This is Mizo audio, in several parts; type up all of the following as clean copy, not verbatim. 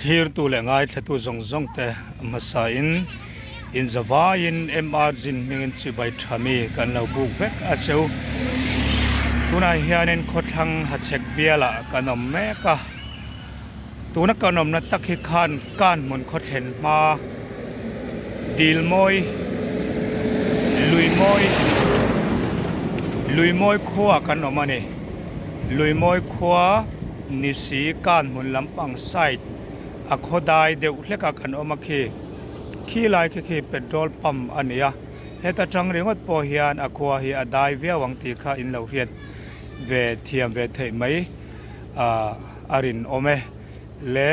Thlirtu leh ngaithlatu zawng zawng te hmasain inzavaiin MR Zin hmingin chibai tha mi kan lo buk vek a cheu. Tunah hianin khawthlang hachhek bialah kan awm mek a, tuna kan awmna tak hi khan Kanhmun khawthlen hma Dilmawi Luimawi Luimawi khuaah kan awm a ni. Luimawi khua. Ni si kan hmun lampang side a khaw dai deuh hlek a kan awm a khi khi lai khi khi petrol pump a ni a heta tang ringawt pawh hian a khua hi a dai viau ang tih kha in lo hriat ve thiam ve theih mai ah a rinawm e le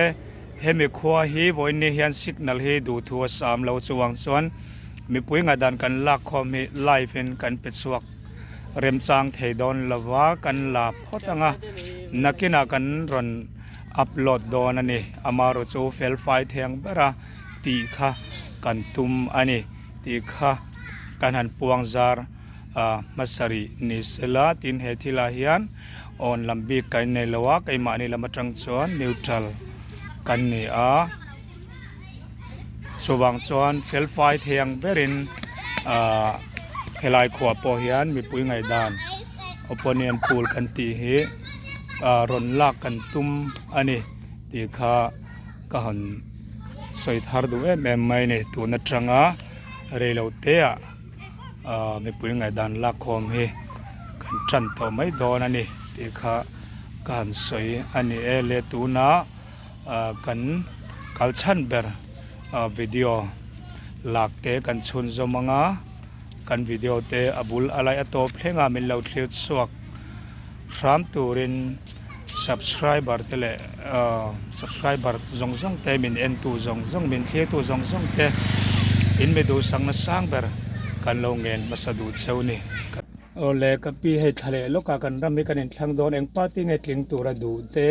hemi khua hi vawiin ni hian signal hi duhthu a sam lo chuang chuan mipui ngaihdan kan lak khawm hi live in kan pe chhuak. Remchang thei dawn lova kan la phawt ang a, nakinah kan rawn upload dawn a ni. Amaherawh chu fel fai thei ang ber a tih kha kan tum a ni tih kha kan han puang zar hmasa rih ni sela tin he thilah hian awn lam bik kan nei lo a, keimahni lam atang chuan neutral kan ni a. Chuvang chuan fel fai thei ang berin ahh helai khuah pawh hian mipui ngaihdan opinion poll kan tih hi ahh rawn lak kan tum a ni tih kha ka han sawi thar duh em em mai a ni tun atanga reilo te ah ahh mipui ngaihdan lak khawm hi kan tan tawh mai dawn a ni tih kha ka han sawi a ni e le tuna. Kan kal chhan ber video lak te kan chhun zawm ang a, kan video te a bul a lai a tawp thleng a min lo thlir chhuak hram turin subscriber te leh subscriber zawng zawng te min en tu zawng zawng min thlir tu zawng zawng te in mi duhsakna sang ber kan lo ngen hmasa duh cheu ni. Awle ka pi hei thla leh lawk a kan ram hi kan inthlang dawn eng party nge tling tura duh te.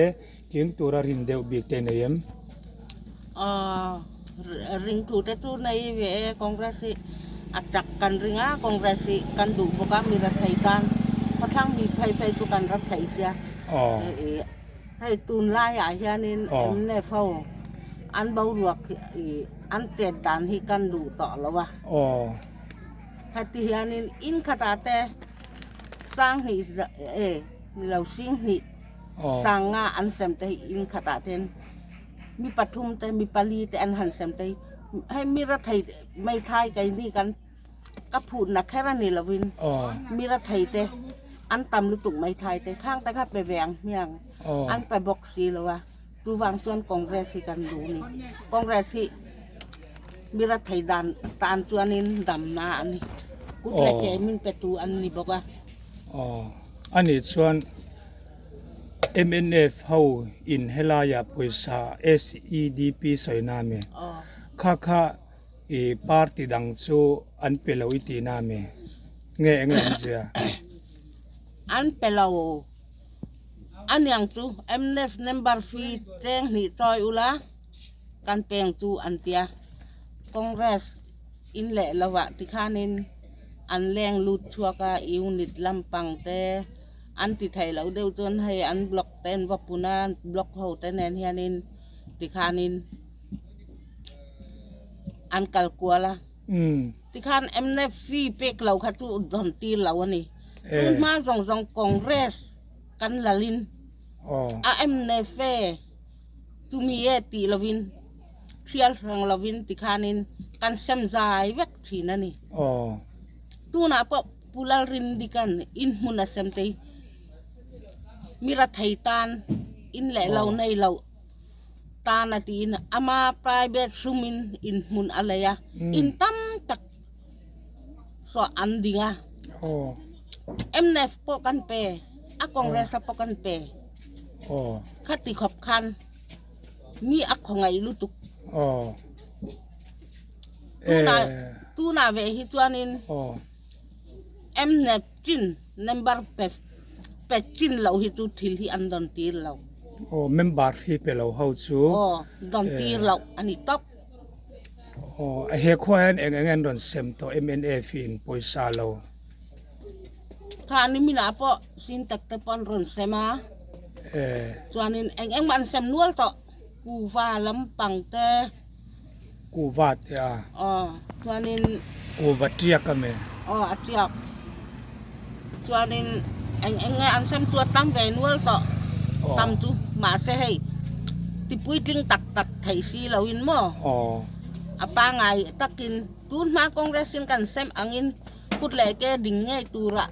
Tling tura rin deuh bik te nei em? Aw, ring thu te chu nei ve e, Congress hi a chak kan ring a, Congress hi kan duh bawk a, mi rathei tan khawthlang mi phei phei chu kan rathei sia. Hei tunlaiah hianin mnf ho an boruak hi an chet dan hi kan duh tawh lo a. Heti hianin in khatah te sanghnih e lo singhnih. Sanga an sem te hi in khatah ten mi pathum te mi pali te an han sem te hi hei mi rathei meithai keini kan ka phutna kher a ni lovin mi rathei te an tam lutuk meithai te khang te kha pe ve ang hmiang an pe bawk si lo a chuvang chuan congress hi kan duh a ni congress hi mi rathei dan tan chuanin damna a ni kut leh ke min pe tu an ni bawk a. A nih chuan mnf ho in helaiah pawisa SEDP sawi na mi? Kha kha i party dang chu an pe lo i ti na mi? Nge eng lam zia? An pe lo. Aniang chu mnf member fee cheng hnih chawi ula kan peng chu an tia. Congress in leh lovah tikhanin an leng lut chhuak a unit lampang te an ti thei loh deuh chuan hei an block te an va pun a block ho te nen hianin tikhanin an kal kual a tikhan mnf fee pek lo kha chu dawn tir lo a ni tun hma zawng zawng congress kan lalin a mnf e chumi e tih lovin. Thial hrang lovin tikhanin kan sem zai vek thin a ni. Tunah pawh Pu Lalrindikan in hmun a sem te hi mi rathei tan in leh lo nei lo tan a tiin ama private sumin in hmun a lei a, in tam tak saw an ding a. Mnf pawh kan pe a, Congress a pawh kan pe. Khati khawp khan. Mi a khawngaih lutuk. Aw. Tuna tuna ve hi chuanin mnep chin member pe pe chin lo hi chu thil hi an dawn tir lo. Aw member hi pe lo ho chu. Aw dawn tir lo a ni tawp. Aw he khua hian eng eng an rawn sem tawh mnf in pawisa lo. Kha ni minah pawh sin tak te pawh an rawn sem a. Chuanin eng eng mah an sem nual tawh. Kuva lampang te. Kuva te a. Aw chuanin. Kuva tiak a mi. Aw a tiak. Chuanin eng eng nge an sem chu a tam ve nual tawh. Tam chu mahse hei ti puitling tak tak thei si lo in maw. Aw. A pangai takin tun hma Congress in kan sem angin kut leh ke ding ngei turah.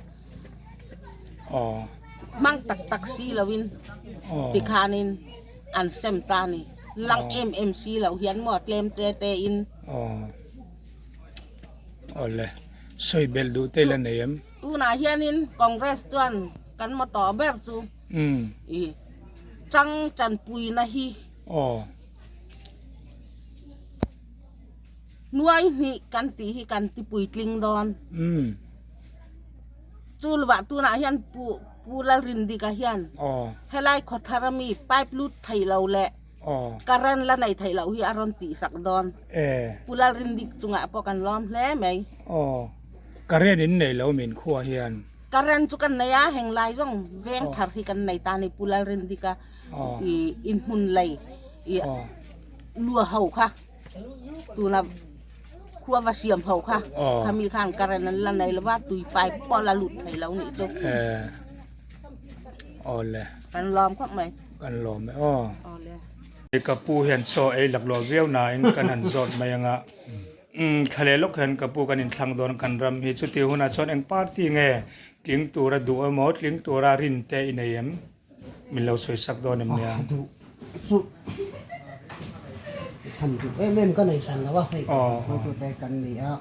Hmang tak tak si loin tikhanin an sem ta a ni. Lang em em si lo hian maw tlem te te in. Awle, sawi belh duh te ila nei em? Tunah hianin Congress chuan kan mawtawh ber chu i chang chanpuina hi Nuai hnih kan tih hi kan ti puitling dawn. Chu lovah tunah hian Pu Pu Lalrindika hian helai khawthar ami pipe lut thei lo leh current la nei thei loh hi a rawn tihsak dawn. Pu Lalrindik chungah pawh kan lawm hle mai. Current in nei lo min khua hian. Current chu kan nei a, heng lai zawng veng thar hi kan nei ta a ni Pu Lalrindika inhmun lei i lua ho kha. Tuna khua va siam ho kha khami khan current an la nei lova tui pipe pawh la lut thei lo nih chu. Awle. Kan lawm khawp mai. Kan lawm e aw. Awle. Ka pu hian chaw ei laklawh viau nain kan han zawt mai anga thla leh lawk hian ka pu kan inthlang dawn kan ram hi chuti hunah chuan eng party nge tling tura duh emaw tling tura rin te i nei em? Min lo sawi sak dawn em nia? Duh chu han duh em em ka nei hran lo a, hei hruaitute kan ni a.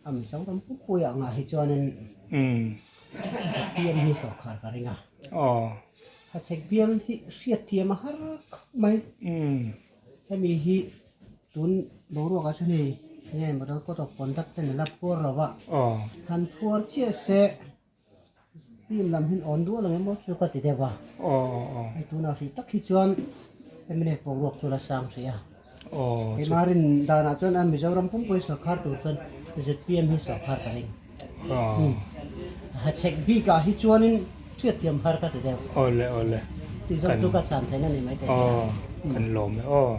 A Mizoram pumpuiah angah hi chuanin ZPM hi sawrkhar ka ring a. Hachhek bial hi hriatthiam a har khawp mai. Hemi hi tun boruakah chuan hei enge model code of conduct te ni la phuar lo va, han phuar chiah se team lam hian awn dual ang emaw chu ka ti deuh a. Hei tunah hrih tak hi chuan mnf boruak chu la sang hrih a. Keimah rin danah chuan a Mizoram pumpui sawrkhar tur chuan zpm hi sawrkhar ka ring. Hachhek bikah hi chuanin hriatthiam har ka ti deuh. Awle awle. Ti zawk chu ka chhan theihna ni mai thei sia. Aw kan lawm e aw.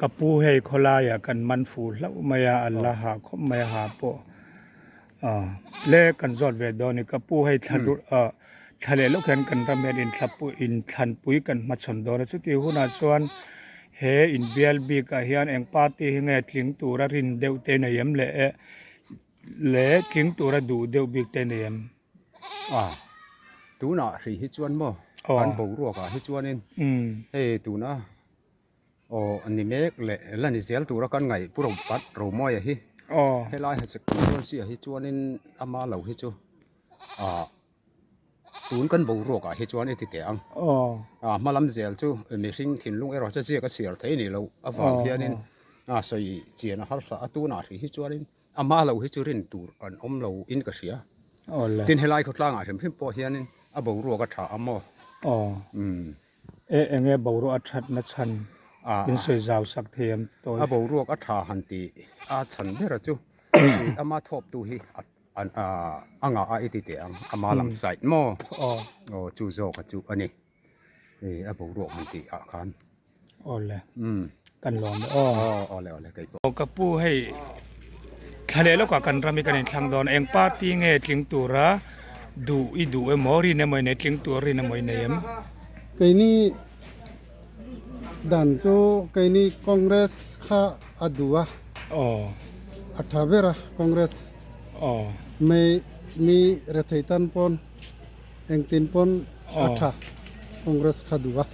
Ka pu hei khawlaiah kan man fu hlauh mai a, a la ha khawp mai a ha pawh. Aw le kan zawt ve dawn i ka pu hei thla thla leh lawk hian kan ram hian inthlanpui kan hmachhawn dawn a chuti hunah chuan he inbial bikah hian eng party hi nge tling tura rin deuh te nei em le e le tling tura duh deuh bik te nei em? A tunah hrih hi chuan maw kan boruakah hi chuanin hei tuna Aw ni mek leh la ni zel tura kan ngaih Pu Ropat Romawia hi helai hachek tum dawn si ah hi chuanin ama lo hi chu ah tun kan boruak ah hi chuan i ti teh ang. Ah hma lam zel chu mihring thinlung erawh chu ziak a chhiar thei ni lo avang hianin a sawi chian a harsa a tunah hrih hi chuanin ama lo hi chu rin tur an awm lo in ka hria. Tin helai khawtlangah hrim hrim pawh hianin a boruak a tha a maw. E enge boruak a that na chhan min sawi zau sak thei em tawi. A boruak a tha han ti a chhan ber a chu ama thawp tu hi a ngah a i ti teh ang ama lam side maw aw chu zawk a chu a ni a boruak han tih ah khan. Awle kan lawm e aw. Awle awle kei pawh. Ka pu hei thla leh lawkah kan ram hi kan inthlang dawn eng party nge tling tura duh i duh emaw rin emaw i nei tling tur rin emaw i nei em? Keini dan chu keini Congress kha a duh a. Aw. A tha ber a Congress. Aw. Mei mi rethei tan pawn Engtin pawn a tha Congress kha duh a.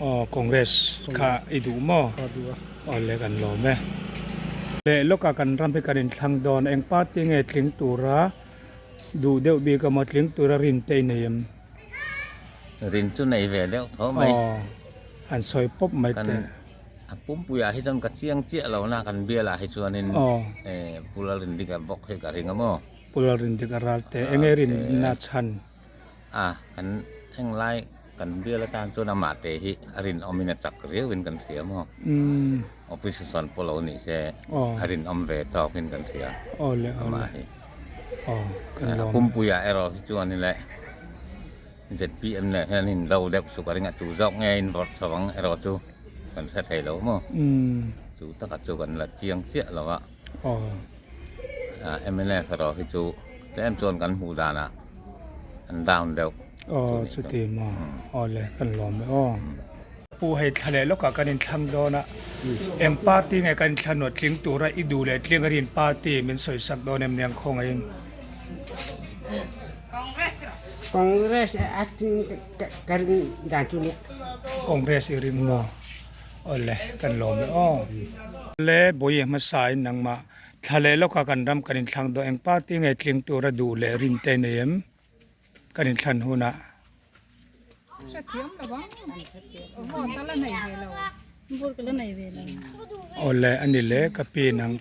Aw Congress kha i duh maw? Kha duh a. Aw le kan lawm e. Leh lawkah kan ram hi kan inthlang dawn eng party nge tling tura duh deuh bik emaw tling tura rin te i nei em? Rin chu nei ve deuh tho mai. Aw han sawi pawp mai teh. A pumpuiah hi chuan ka chiang chiah lo na kan bialah hi chuanin Pu Lalrindika bawk hi ka ring a maw? Pu Lalrindika ral te enge rinna chhan? A, kan englai kan bial atan chuan amah te hi a rinawmin a chak riauin kan hria maw? Opposition pawh lo nih se a rinawm ve tawkin kan hria amah hi. Aw, kan lawm. A pumpuiah erawh hi chuan ile. ZPM nen hian in do deuh chu ka ring a, tu zawk nge in vawrh chho ang erawh chu kan hre thei lo maw? Chu taka chu kan la chiang chiah lo a. Mnf erawh hi chu tlem chuan kan hmuh danah an down deuh. Aw chuti maw? Aw le kan lawm e aw. Pu hei thla leh lawkah kan inthlang dawn a, eng party nge kan inthlan nuah tling tura i duh leh tling a rin party min sawisak dawn em niang khawngaihin. Congress a tling ka ring dan chu nia. Congress i ring maw? Awle kan lawm e aw. Le Bawihi hmasain nangmah thla leh lawkah kan ram kan inthlang dawn eng party nge tling tura duh leh rin te nei em kan inthlan hunah. Awle a ni le ka pi nang.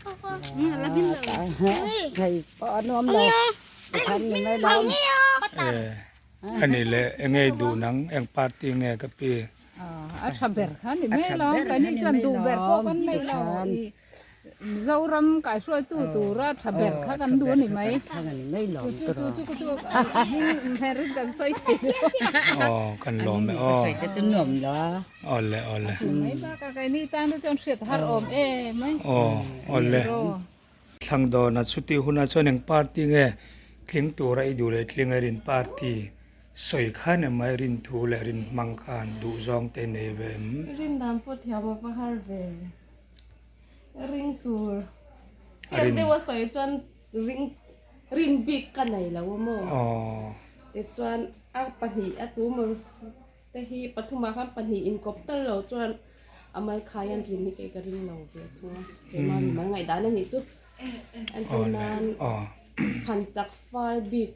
A ni le eng nge i duh nang eng party nge ka pi. A tha ber kha ni mai lo keini chuan duh ber pawh kan nei lo i Mizoram kaihruaitu tura tha ber kha kan duh a ni mai chu chu chu chu chu hming hmerin kan sawi thei lo. Aw kan lawm e aw. Awle awle. Mai bakah keini tan te chuan hriat har awm em mai. Aw awle. Thlang dawna chutih hunah chuan eng party nge tling tura i duh leh tling a rin party sawi khan emaw i rin thu leh rin hmang khan duh zawng te nei ve em? Rin dan pawh thiam a va har ve. Ring tur Tiang deuh a sawi chuan ring rin bik ka nei lo a maw? Tichuan a pahnih a tu maw te hi pathumah khan pahnih inkawp tal lo chuan A mal khai an rin hi kei ka ring lo ve thung a, keimah mi mal ngaihdan a nih chu. An tih nan han chak fal bik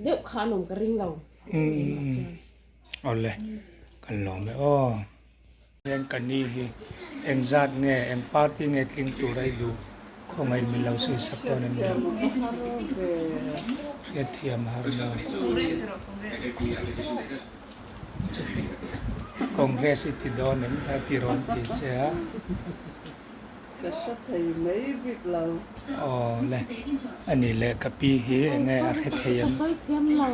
deuh kha an awm ka ring lo. Awle, kan lawm e aw. Hian ka ni hi engzat nge eng party nge tling tur a i duh khawngaih min lo sawi sak dawn em ni? Hriatthiam har maw? Congress i ti dawn em a ti rawn ti che a. Ka hre thei mai bik lo. Aw le, a ni le ka pi hi eng nge a hre thei em? Ka sawi thiam lo.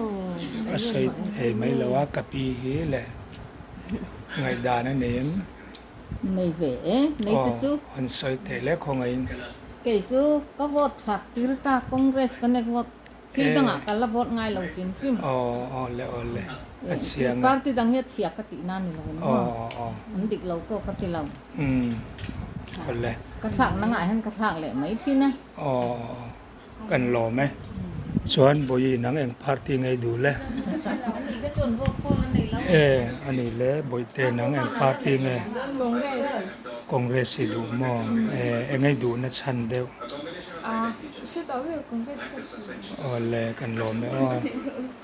A sawi thei mai lo a, ka pi hi le ngaihdan a nei em? Nei ve e, nei te chu. Aw, an sawi thei le khawngaihin. Kei chu ka vote thlak tir ta Congress ka nek vote Thil dangah ka la vote ngai lo hrim hrim. Aw aw le aw le a chhia nge. Party dang hi a chhia ka tih na ni lo maw. Aw aw. An dik lo pawh ka ti lo. Umm aw le. Ka thlak na ngah hian ka thlak leh mai thin a. Aw aw kan lawm e. Chuan Bawihi nang eng party ngei duh le. Ani te chuan vote pawh la nei lo. E ani le Bawihte nang eng party nge. Congress. Congress i duh maw. E engei duh na chhan deuh. Awle kan lawm e aw.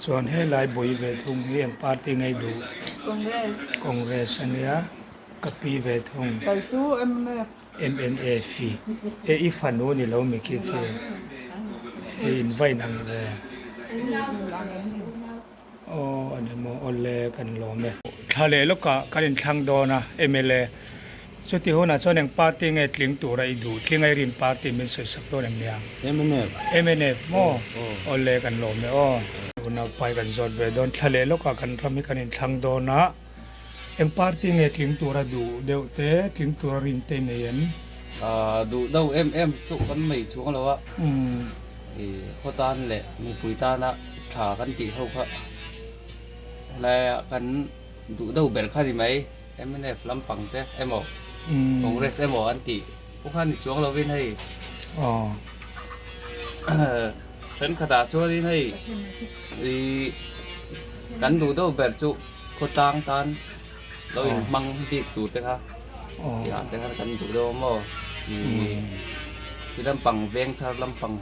Chuan helai bui ve thung hi eng party ngei duh? Congress. Congress ania ka pi ve thung. Kei chu mnf. Mnf i e i fanu ni lo mi khi khi e in va in ang ve. Aw ani maw awle kan lawm e. Thla leh lawkah kan inthlang dawn a mla chuti hunah chuan eng party nge tling tura i duh tling a i rin party min sawi sak dawn em niang? Mnf. Mnf maw awle kan lawm e aw. Unaupai kan zawt ve dawn thla leh lawkah kan ram hi kan inthlang dawn a eng party nge tling tura duh deuh te tling tura rin te i nei em? Duh deuh em em chu kan nei chuang lo a. I khaw tan leh mipui tana tha kan tih ho kha helaia kan duh deuh ber kha ni mai mnf lampang te emaw Congress emaw an tih pawh kha ni chuang lovin hei thenkhatah chuanin hei i kan duh deuh ber chu khawtlang tan lo inhmang bik tur te kha tih ang te khan kan duh deuh a maw ih ti lampang veng thar lampang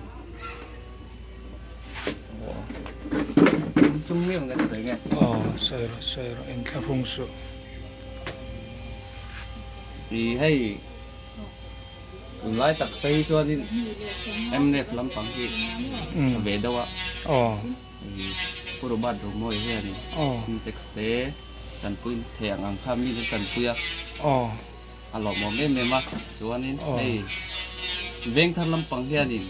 chung miau nge sawi nge aw sawi rawh sawi rawh inthlahrung suh ih hei tunlai tak phei chuanin mnf lampang hi tha ve deuh a aw Pu Robert Romawi hian Sintex te tanpui thei ang ang kha mi an tanpui a, a lawmawm em em a, chuanin hei Vengthar lampang hianin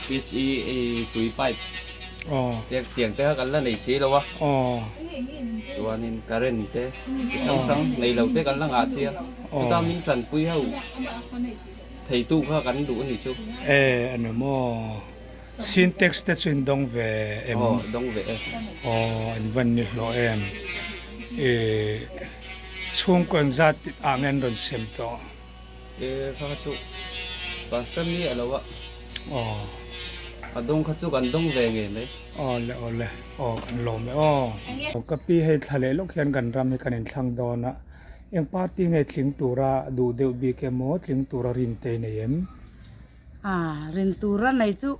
PHE tui pipe Tiang te kha kan la nei si lo a. Chuanin current te chi hrang hrang nei lo te kan la ngah sia. Chuta min tanpui ho theitu kha kan duh a ni chu. E a ni maw? Sintex te chu in dawng ve em? Aw dawng ve e. Aw an van ni hlawh em? E chhungkaw engzat ah nge an rawn sem tawh? E kha kha chu pastor ni a lo a. Aw. A dawng kha chu kan dawng ve ngei mai. Aw le aw le aw kan lawm e aw. Ka pi hei thla leh lawk hian kan ram hi kan inthlang dawn a, eng party nge tling tura duh deuh bik emaw tling tura rin te nei em? A rin tura nei chu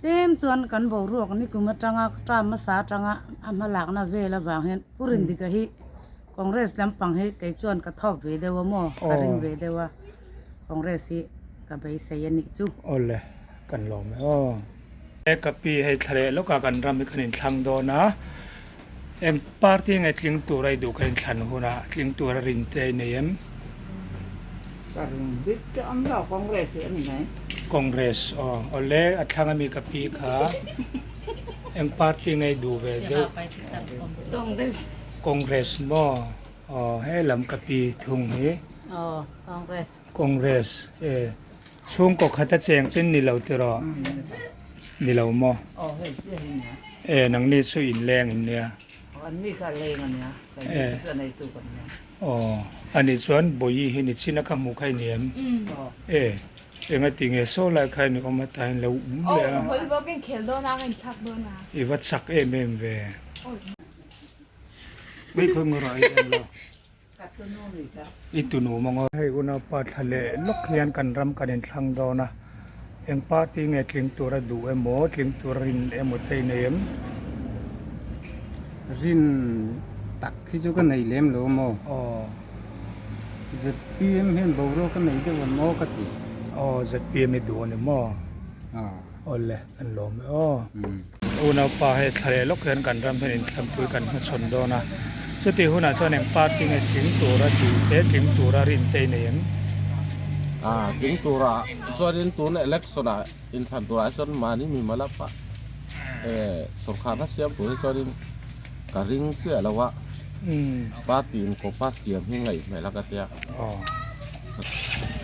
tlem chuan kan boruak nikum atanga term hmasa atanga a hmalakna vel avang hian Pu Rindika hi Congress lampang hi kei chuan ka thawk ve deuh a maw ka ring ve deuh a Congress hi ka beisei a nih chu. Awle kan lawm e aw. He ka pi hei thla leh lawkah kan ram hi kan inthlang dawn a, eng party nge tling tura i duh kan inthlan hunah tling tura rin te i nei em? Ka ring bik te awm lo, Congress hi a ni mai. Congress aw, awle a thlang ami ka pi kha eng party nge i duh ve deuh? Congress. Congress maw? Aw he lam ka pi thung hi. Aw Congress. Congress e. Chhungkaw khat a cheng chu ni lo tiraw? Ni lo maw? E nangni chu inleng in nia. E aw ani chuan Bawihi hi ni chin a ka hmuh kha i ni em? E engati nge saw lai kha i ni awm a tahin lo um leh a. I va chak em em ve. Mai khawi maw rawh i en lo. I tunu maw Hei unaupa thla leh lawk hian kan ram kan inthlang dawn a, eng party nge tling tura duh emaw tling tura rin emaw te i nei em? Rin tak hi chu ka nei lem lo maw? Aw. ZPM hian boruak ka nei deuh ang maw ka ti. Aw ZPM i duh a ni maw? Aw. Awle kan lawm e aw. Unaupa hei thla leh lawk hian kan ram hian inthlampui kan hmachhawn dawn a, chutih hunah chuan eng party nge tling tura duh te, tling tura rin te i nei em? A, tling tura chuanin tun election ah inthlan turah chuan mahni mimal a pah sawrkharna siam tur hi chuanin ka ring chiah lo a, party in kawpa siam hi ngaihhmel a ka tia.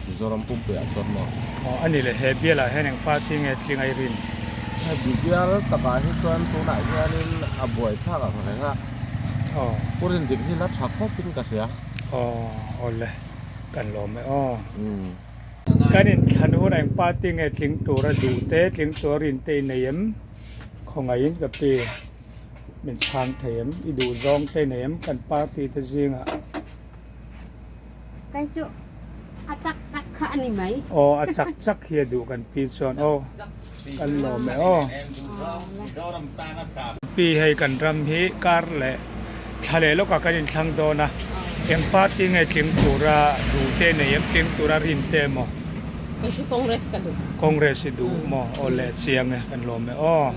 Mizoram pumpui ah chuan maw? Aw a ni le, he bial ah hian eng party nge tling a i rin? He bial takah hi chuan tunah hianin a buai thlak ang reng a, Pu Rindik hi la tha khawp in ka hria. Aw aw le, kan lawm e aw. Kan inthlan hunah eng party nge tling tura duh te, tling tura rin te i nei em? Khawngaihin ka pi, min chhang thei em? I duh zawng te i nei em? Kan party te zingah. Kai chu a chak chak kha a ni mai. Aw a chak chak hi a duh kan pi chuan aw kan lawm e aw. Pi hei kan ram hi kar leh thla leh lawkah kan inthlang dawn a, eng party nge tling tura duh te nei em tling tura rin te emaw? Kei chu Congress ka duh. Congress i duh maw? Aw leh chiang e kan lawm e aw.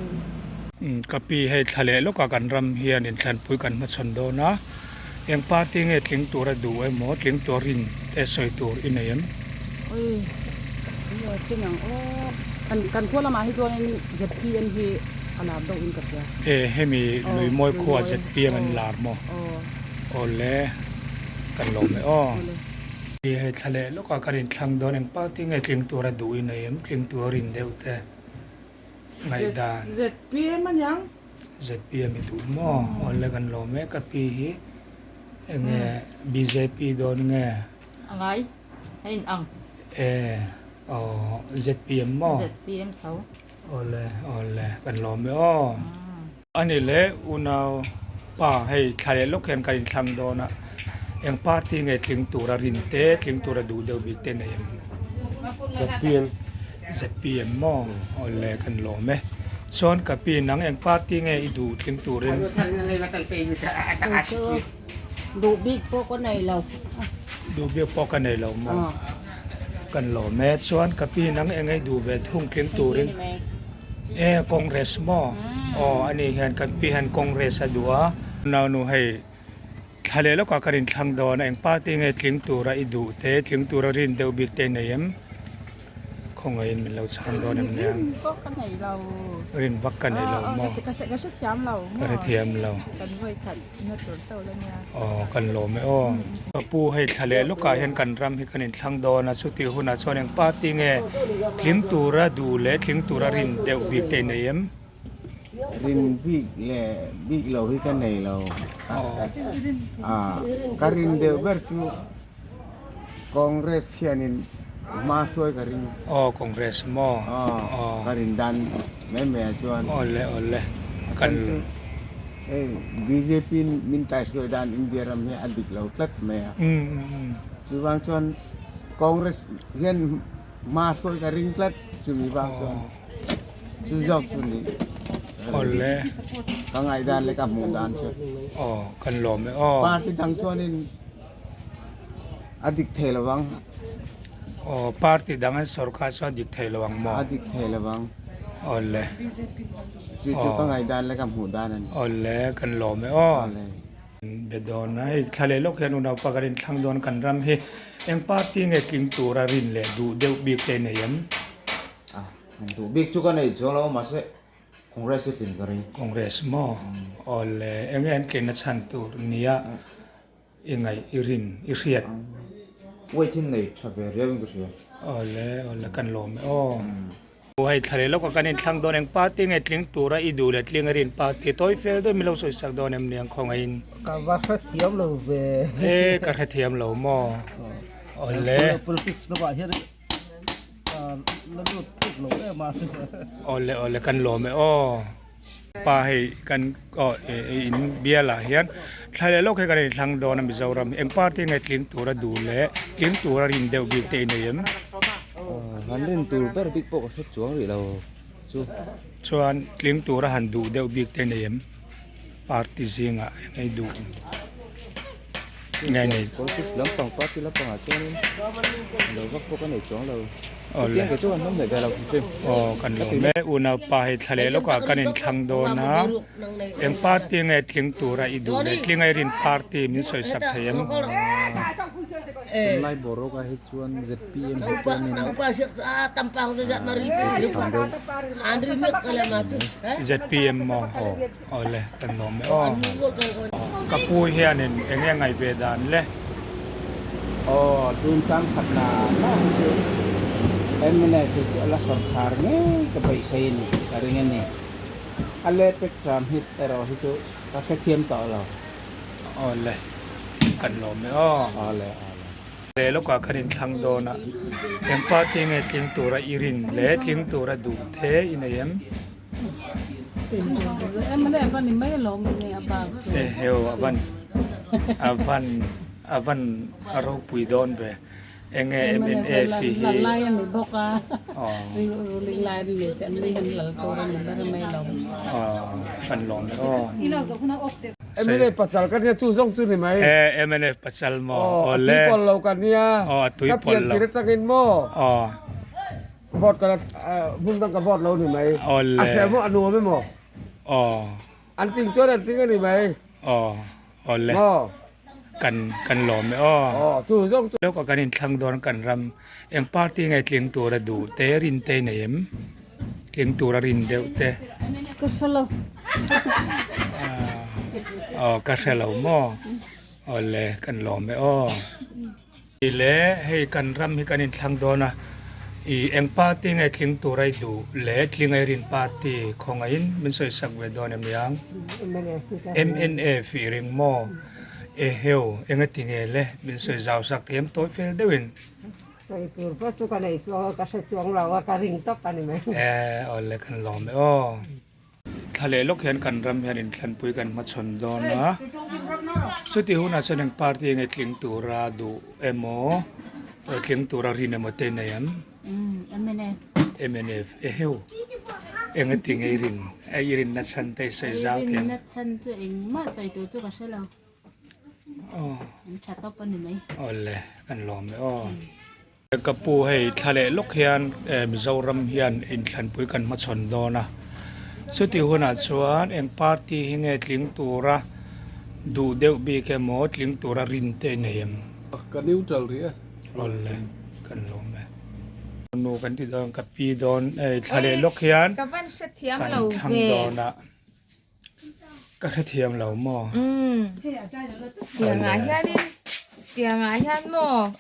Ka pi hei thla leh lawkah kan ram hian inthlanpui kan hmachhawn dawn a. Eng party nge tling tura duh emaw tling tur rin te sawi tur i nei em? Oi, oi tling ang aw. Kan kan khua lamah hi chuanin ZPM hi a lar deuh in ka hria. E hemi Luimawi khua ZPM an lar maw? Aw le, kan lawm e aw. Hei thla leh lawkah kan inthlang dawn eng party nge tling tura duh i nei em? Tling tur rin deuh te ngaihdan. ZPM aniang. ZPM i duh maw? Awle kan lawm e ka pi hi enge bjp dawn nge? A ngai a in ang. E aw ZPM maw? ZPM tho. Awle awle kan lawm e aw. Ani leh unau pa hei thla leh lawk hian kan inthlang dawn a eng party nge tling tura rin te tling tura duh deuh bik te nei em? ZPM. ZPM maw? Awle kan lawm e. Chuan ka pi nang eng party nge i duh tling turin? Chu duh bik pawh ka nei lo. Duh bik pawh ka nei lo maw? Kan lawm e. Chuan ka pi nang eng nge i duh ve thung tling turin? E Congress maw? Aw ani hian kan pi hian Congress a duh a. Naunu hei. Thla leh lawkah kan inthlang dawn a, eng party nge tling tura i duh te, tling tura rin deuh bik te i nei em? Khawngaihin min lo chhan dawn em nia? Rin pawh ka nei lo. Rin vak ka nei lo maw? Ka hrethiam lo maw? Ka hrethiam lo. Kan vawi khat na tur chauh la nia. Aw kan lawm e aw. Ka pu hei thla leh lawkah hian kan ram hi kan inthlang dawn a, chutih hunah chuan eng party nge tling tura duh leh tling tura rin deuh bik te i nei em? Rin bik leh bik lo hi ka nei lo. Ka rin deuh ber chu Congress hianin hma hruai ka ring. Aw Congress maw? Aw ka rin dan mai mai ah chuan. Awle awle kan. Hei bjp in min kaihhruai dan India ram hi a dik lo tlat mai a. Chuvang chuan Congress hian hma hruai ka ring tlat chumi vang chuan chu zawk chu ni. Awle. Ka ngaihdan leh ka hmuh dan chu. Aw kan lawm e aw. Party dang chuanin. A dik thei lo ang. Aw party dang an sorkar chuan a dik thei lo ang maw? A dik thei lo ang. Awle. Chu chu ka ngaihdan leh ka hmuh dan a ni. Awle kan lawm e aw. Be dawn a, hei thla leh lawk hian unaupa kan inthlang dawn kan ram hi eng party nge tling tura rin leh duh deuh bik te nei em? A, duh bik chu ka nei chuang lo mahse Congress hi tlin ka ring. Congress maw? Awle, enge an tlinna chhan tur nia I ngaih, i rin, i hriat. Weight hi nei tha ve riau in ka hria. Awle, awle kan lawm e aw. Hei thla leh lawk a kan inthlang dawn eng party nge tling tura i duh leh tling a rin party tawi fel deuh min lo sawi sak dawn em niang khawngaih in. Ka va hrethiam lo ve. E ka hrethiam lo maw. Awle. Politics lamah hian la lut thuk lo em a chu. Awle awle kan lawm e aw. Pa hei kan aw in bial ah hian thla leh lawk hi kan inthlang dawn a Mizoram hi eng party nge tling tura duh leh tling tura rin deuh bik te i nei em? Han rin tur ber bik pawh ka hre chuang rih lo chu. Chuan tling tura han duh deuh bik te i nei em? Party zingah eng ei duh nge nei? Politics lampang party lampangah chuanin lo vak pawh ka nei chuang lo. Chutiang kei chu kan hnawm leh ve lo hrim hrim. Aw kan lawm e. Unaupa hei thla leh lawkah kan inthlang dawn a, eng party nge tling tura i duh leh tling a i rin party min sawi sak thei em? Tunlai boruak ah hi chuan zpm hi chuanin zpm maw? Awle kan lawm e aw. Ka pu hianin eng nge ngaih ve dan le? Aw tun tang khat na na hi chu mnf hi chu a la sawrkhar ngei ka beisei a ni ka ring a ni. A lehpek tram hit erawh hi chu ka hrethiam tawh lo. Awle kan lawm e aw. Awle awle. Leh lawkah kan inthlang dawn a, eng party nge tling tura i rin le tling tura duh te i nei em? Eheu avan avan avan a ropui dawn ve enge MNF hi aw kan lawm e aw. MNF pasal ka nia chu zawng chu ni mai. E MNF pasal maw aw le. Aw a tui pawlh lo ka nia. Aw a tui pawlh lo. Ka pian tir atangin maw. Aw. Vote ka la hmun dang ka vote lo ni mai. Aw le. A hre maw a nuam emaw. Aw. An ting chuan an ting a ni mai. Aw aw le. Maw. Kan kan lawm e aw. Aw chu zawng chu. Lawk a kan inthlang dawn kan ram eng party nge tling tura duh te rin te nei em? Tling tura rin deuh te. Ka hre lo. Aw ka hre lo maw. Aw le kan lawm e aw. Le hei kan ram hi kan inthlang dawn a, i eng party nge tling tur a i duh le tling a i rin party khawngaihin min sawi sak ve dawn em yang? MNF i ring maw? Eheu engati nge le min sawi zau sak thei em tawi fel deuhin. Sawi tur pawh chu ka nei chuang a, ka hre chuang lo a, ka ring tawp a ni mai. E awle kan lawm e aw. Thla leh lawk hian kan ram hian inthlanpui kan hmachhawn dawn a, chuti hunah chuan eng party nge tling tura duh emaw tling tura rin emaw te nei ang? Mnf. Mnf eheu enga ti nge i rin a i rinna chhan te i sawi zau thei ang? I rinna chhan chu engmah sawi tur chu ka hre lo. Aw. An tha tawp a ni mai. Awle kan lawm e aw. Ka pu hei thla leh lawk hian Mizoram hian inthlanpui kan hmachhawn dawn a, chuti hunah chuan eng party hi nge tling tura duh deuh bik emaw tling tura rin te i nei em? Ka neutral rih e. Awle, kan lawm e. nu kan ti dawn ka pi dawn hei thla leh lawk hian Ka van hrethiam kan lo thlang ve. dawn a ka hrethiam lo maw? Umm tiangah hianin tiangah hian maw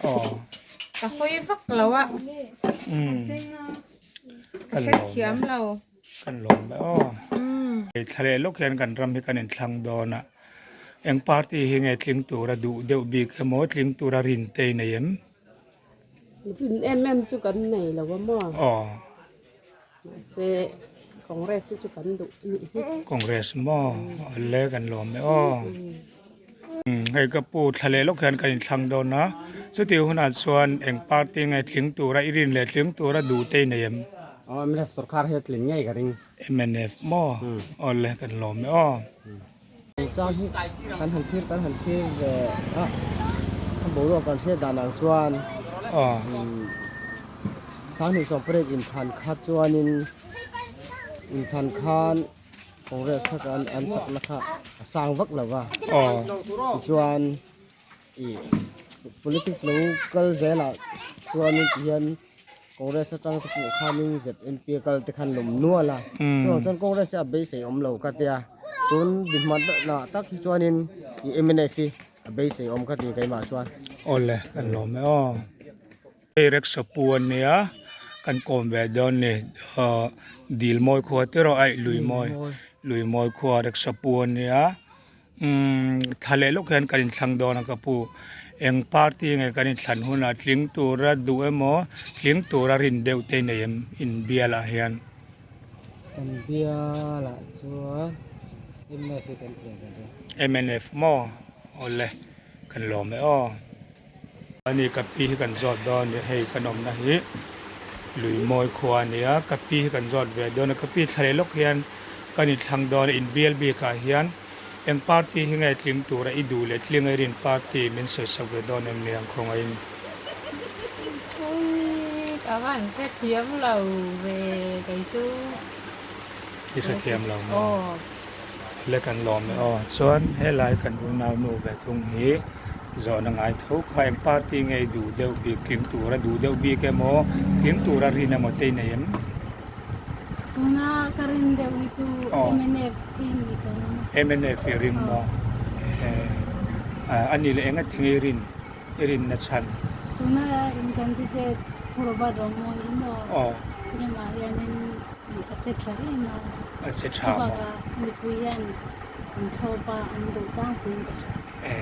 ka hawi vak lo a ka hrethiam lo. Kan lawm mai aw. Thla leh lawk hian kan ram hi kan inthlang dawn a, eng party hi nge tling tura duh deuh bik emaw tling tura rin te i nei em? Rin em em chu kan nei lo a maw? Aw. Mahse Congress hi chu kan duh nih hi. Congress maw? Awle kan lawm e aw. Hei ka pu thla leh lawk hian kan inthlang dawn a, chutih hunah chuan eng party nge tling tura i rin leh tling tura duh te i nei em? Aw mnf sorkar hi a tling ngei ka ring. Mnf maw? Awle kan lawm e aw. Chang hi kan han thlir kan han thlir ve a, a boruak kan hriat dan ang chuan Sanghnih sawmpariat inthlan kha chuanin inthlan khan Congress kha an an chakna kha a sang vak lo va, tichuan ih politics lo kal zelah chuanin tihian Congress atang te pawh khanin ZNP a kal te khan lawm nual a, chuvang chuan Congress hi a beisei awm lo ka tia, tun dinhmanah tak hi chuanin ih mnf hi a beisei awm ka ti keimah chuan. Awle kan lawm e aw. Hei rickshaw pu an nia kan kawm ve dawn ni ahh dil mawi khua te erawh aih lui mawi lui mawi khua rickshaw pu an nia umm thla leh lawk hian kan inthlang dawn a ka pu eng party nge kan inthlan hunah tling tura duh emaw tling tura rin deuh te nei em inbial ah hian. Kan bial ah chuan mnf hi kan tling kan ring. Mnf maw awle kan lawm e aw. Ani ka pi hi kan zawt dawn a ni hei kan awmna hi lui mawi khua a ni a ka pi hi kan zawt ve dawn a ka pi thla leh lawk hian kan inthlang dawn a inbial bikah hian eng party hi nge tling tura i duh leh tling a i rin party min sawi sak ve dawn em ni ang khawngaihin. Ka van hrethiam lo ve kei chu. I hrethiam lo maw? Le kan lawm e aw. Chuan helai kan unau nu ve thung hi zawhna ngai tho kha eng party nge i duh deuh bik tling tura duh deuh bik emaw tling tura rin emaw te i nei em? Tuna ka rin deuh hi chu mnf hi ni ka ring. Mnf i ring maw? A nih leh enga tinge i rin i rin na chhan? Tuna in candidate Pu Robert Romawia hi maw? Aw. Tunah hianin A che tha em a. A che tha maw? Chubakah mipui hian an thlawp a, an duh tlangpuiin ka hria. E,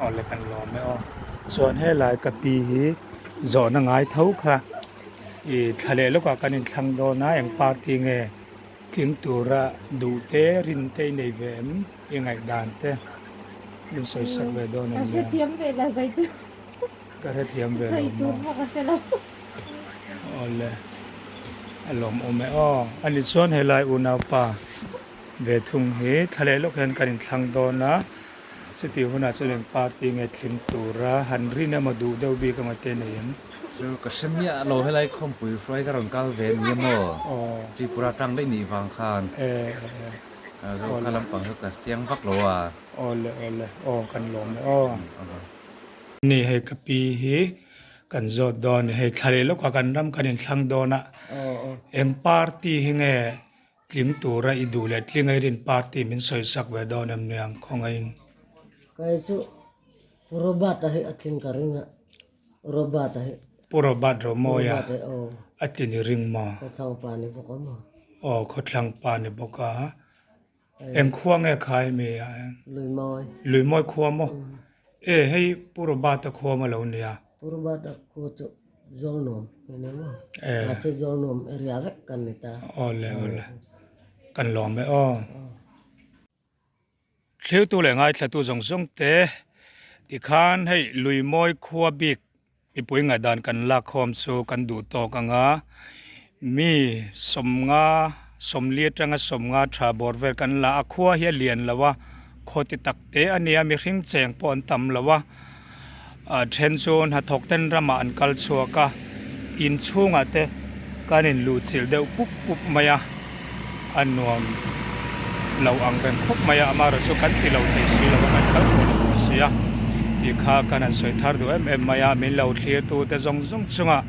aw le kan lawm e aw. Chuan helai ka pi hi zawhna ngai tho kha i thla leh lawkah kan inthlang dawn a, eng party nge tling tura duh te, rin te i nei ve em? I ngaihdan te min sawi sak ve dawn em Ka nia? hrethiam ve lo kei chu. Ka hrethiam ve lo Sawi tur maw? pawh ka hre lo. Awle a lawmawm e aw. Ani chuan helai unaupa ve thung hi thla leh lawk hian kan inthlang dawn a, chutih hunah chuan eng party nge tling tura han rin emaw duh deuh bik emaw te nei em? Chu ka hre miah lo helai khawmpui hruai ka rawn kal ve nia maw? Tripura tang daih nih vang khan. Chu ka lampang chu ka chiang vak lo a. Awle awle aw kan lawm e aw. Ni hei ka pi hi Kan zawt dawn hei thla leh lawkah kan ram kan inthlang dawn a, eng party hi nge tling tura i duh leh tling a i rin party min sawi sak ve dawn em niang khawngaihin. Kai chu Pu Robert-a hi a tling ka ring a, Robert-a hi. Pu Robert Romawia a tlin i ring maw? Khawthlang pa ni bawk a maw? Aw khawthlang pa ni bawk a. Eng khua nge khai mi a eng? Luimawi. Luimawi khua maw? E hei Pu Robert-a khua maw lo nia? Pu Robert-a khua chu Zawlnuam ni nia maw? E. Mahse Zawlnuam area vek kan ni ta. Awle awle. Kan lawm e aw. Thliutu leh ngaithlatu zawng zawng te tikhan hei Luimawi khua bik Mipui ngaihdan kan lak khawm chu kan duh tawk ang a, mi sawmnga, sawmli atanga sawmnga tha bawr vel kan la a, khua hi a lian lo a, khaw ti tak te a nia, mihring cheng pawh an tam lo a, a then chu hnathawk ten ramah an kal chhuak a, inchhungah te kan inluhchilh deuh pup pup mai a, a nuam lo ang reng khawp mai a, amaherawh chu kan ti lo thei si lo a, kan kal tawh lo pawh si a, tih kha kan han sawi thar duh em em mai a, min lo thlir tu te zawng zawng chungah.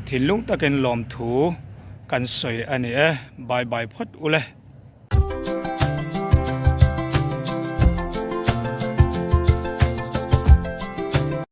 Thinlung takin lawmthu kan sawi a ni e. Bye bye phawt ule.